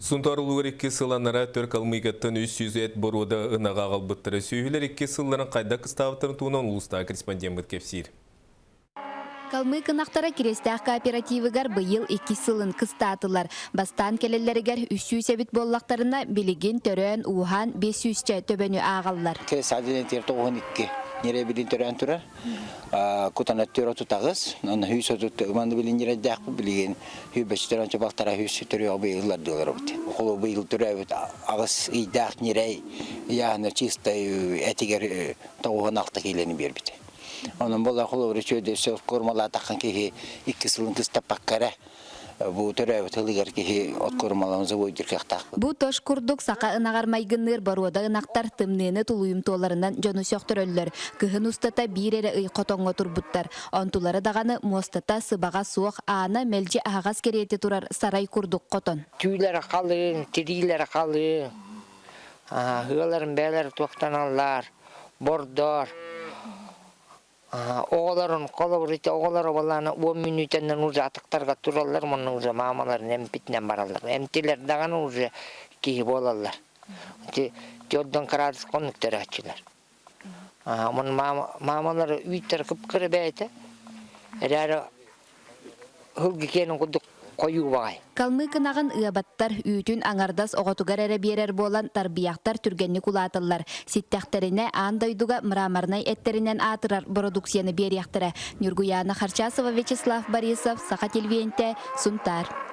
Сунтаар улуугар икки сыл анараа өттүгэр Калмыкияттан 300 эт боруода ынаҕы аҕалбыттара. Сүөһүлэр икки сылларын хайдах кыстаабыттарын туһунан улуустааҕы корреспондеммыт кэпсиир. Калмык ынахтара Кириэстээх кооперативыгар быйыл иккис сылын кыстаатылар. Бастаан кэлэллэригэр 300 эбит буоллахтарына, билигин төрөөн, ууһаан 500-чэ төбөнү ааҕаллар. Кириэс один 92 ньирэбилин төрөөн турар. Кутана түөр отутаҕыс, онно хүүс отут манны билин ньирэйдээхпит билигин хүүбэчтэр ончу балтара хүүс төрүөҕү быйыл ардылар эбит. Холу быйыл төрөөбүт аҕыс ыйдаах ньирэй яһына чистай этигэр 96 киилэни биэрбит. Онон буолар холобур үчүгэй сөп кормалаатаххан киһи икки сылын кыстаппакка эрэ бу төрөөбүт тылыгар киһи от кормалаан заводир кыахтаах. Бу тош курдук саха ынаҕар майгынныыр боруода ынахтар тымныыны тулуйумтуоларынан дьону сөхтөрөллөр. Кыһын устата биир эрэ ый хотоҥҥо турбуттар. Онтулара даҕаны муостата сыбаҕа суох, аана мэлдьи аһаҕас кэриэтэ турар сарай курдук хотон. Түүлэрэ халыҥ, тириилэрэ халыҥ, ыаларын бэйэлэрэ туохтаналлар, бордоор. Оҕолорун холобур ити оҕолоро буоллаҕына уон мүнүүтэннэн уже атахтарга тураллар уонна уже маамаларын эмпитинэн бараллар. Эмтилэр даҕаны уже киһи буолаллар. Ити төрдөн кыраадыс хонук төрөөччүлэр. Мон маамалары үүттэр кып-кыра бэйэтэ. Эрээри Һылгы киэнин курдук хойуу баҕай. Калмык ынаҕын ыабаттар, үүтүн аҥардас оҕотугар эрэ биэрэр буолан тарбыйахтар түргэнник улааталлар. Ситтэхтэринэ аан дойдуга мраморнай эттэринэн аатырар бородууксуйаны биэриэхтэрэ. Ньургуйаана Харчасова, Вячеслав Борисов, Саха телевидениетэ, Сунтаар.